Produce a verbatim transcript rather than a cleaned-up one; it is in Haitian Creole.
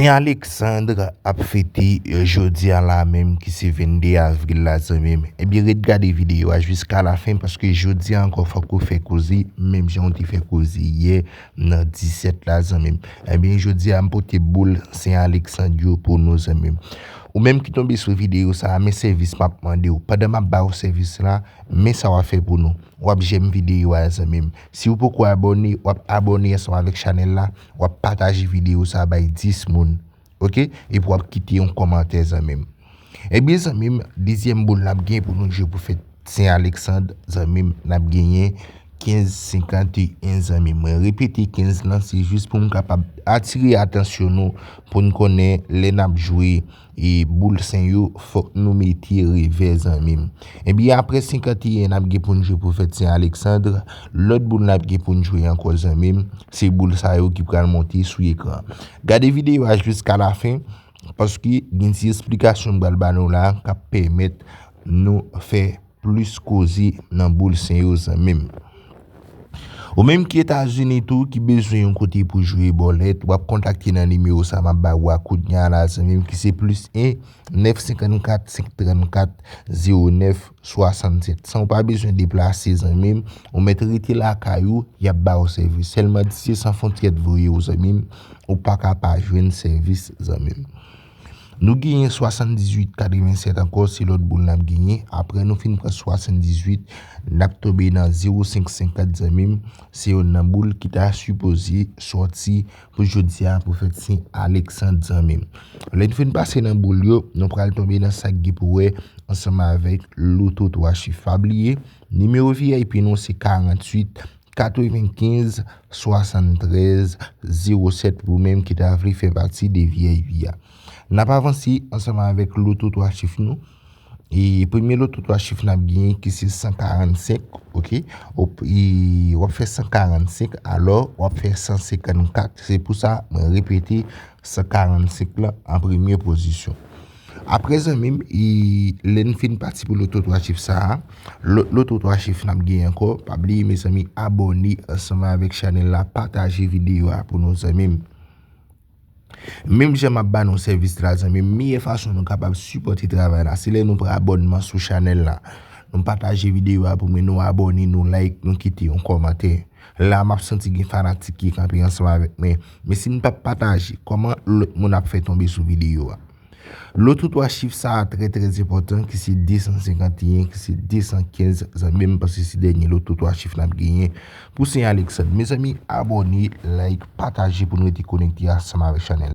Sen Alexandre ap fete jodi a la menm ki se vennde avril la zanmi m. Ebyen ret gade videyo a jiska lafen paske jodi a ankò fòk ou fè koze menm jan ou te fè koze yè nan disèt la zanmi m. Ebyen jodi a m pote boul Sen Alexandre yo pou nou zanmi m. Ou menm ki tonbe sou videyo sa a, men sèvis m ap mande w. Pandan m ap ba w sèvis la, men sa w ap fè pou nou. W ap jèm videyo a zanmi m. Si w poko abòne, w ap abòne ansanm avèk chanèl la, w ap pataje videyo sa a bay dis moun. Oke? Epi w ap kite yon kòmantè zanmi m. Ebyen zanmi m, dezyèm boul n ap gen pou nou jwe pou fèt Sen Alexandre zanmi m, n ap genyen kenz senkanteyen zanmi m. Mwen repete kenz lan, se jis pou m kapab atire atansyon nou pou n konnen lè n ap jwe e boul sen yo, fòk nou mete revè zanmi m. Ebyen apre senkanteyen n ap gen pou n jwe pou fèt Sen Alexandre, lòt boul n ap gen pou n jwe ankò zanmi m, se boul sa yo ki pral monte sou ekran. Gade videyo a jiska lafen, paske gen ti esplikasyon m pral ba nou la k ap pèmèt nou fè plis koze nan boul sen yo zanmi m. Ou menm ki Etazini tou, ki bezwen yon kote pou jwe bòlèt, w ap kontakte nan nimewo sa m ap ba ou a kounye a la zanmi m, ki se plis en, nèf senkannkat, senk trannkat, zewo nèf swasannsèt. San w pa bezwen deplase zanmi m, ou mèt rete lakay ou, y ap ba ou sèvis. Sèlman di se San Fwontyè t voye w zanmi m, ou pa ka pa jwenn sèvis zanmi m. Nou genyen swasanndizuit katrevensèt ankò, se lòt boul n ap genyen. Apre nou fin pran swasanndizuit, n ap tonbe nan zewo senk senkant zanmi m. Se youn nan boul ki ta sipoze sòti pou jodi a pou fèt Sen Alexandre zanmi m. Lè n fin pase nan boul yo, nou pral tonbe nan sa k gen pou wè ansanm avèk loto twa chif. Pa bliye, nimewo V I P nou se karanntuit, katrevenkenz, swasanntrèz, zewo sèt pou ou menm ki ta vle fè pati de V I P a. N ap avanse ansanm avèk loto twa chif nou. E premye loto twa chif n ap genyen ki se san karannsenk, oke? W ap, e, w ap fè san karannsenk, alò w ap fè san senkannkat. Se pou sa mwen repete san karannsenk lan an premye pozisyon. Apre zanmi m, e, lè n fin pati pou loto twa chif sa a, lòt loto twa chif n ap genyen ankò. Pa bliye mezanmi, abòne ansanm avèk chanèl la, pataje videyo a pou nou zanmi m. Menm jan m ap ba nou sèvis la zanmi m, meyè fason nou kapab sipòte travay la, se lè nou pran abònman sou chanèl la. Nou pataje videyo a pou mwen, nou abòne, nou like, nou kite yon kòmantè. La m ap santi gen fanatik ki kanpe ansanm avèk mwen. Men si n p ap pataje, kòman lòt moun ap fè tonbe sou videyo a? Loto twa chif sa a trè trè enpòtan ki se desansenkanteyen, ki se desankenz zanmi m, paske se dènye loto twa chif n ap genyen pou Sen Alexandre. Mezanmi, abòne, like, pataje pou n rete konekte ansanm avèk chanèl.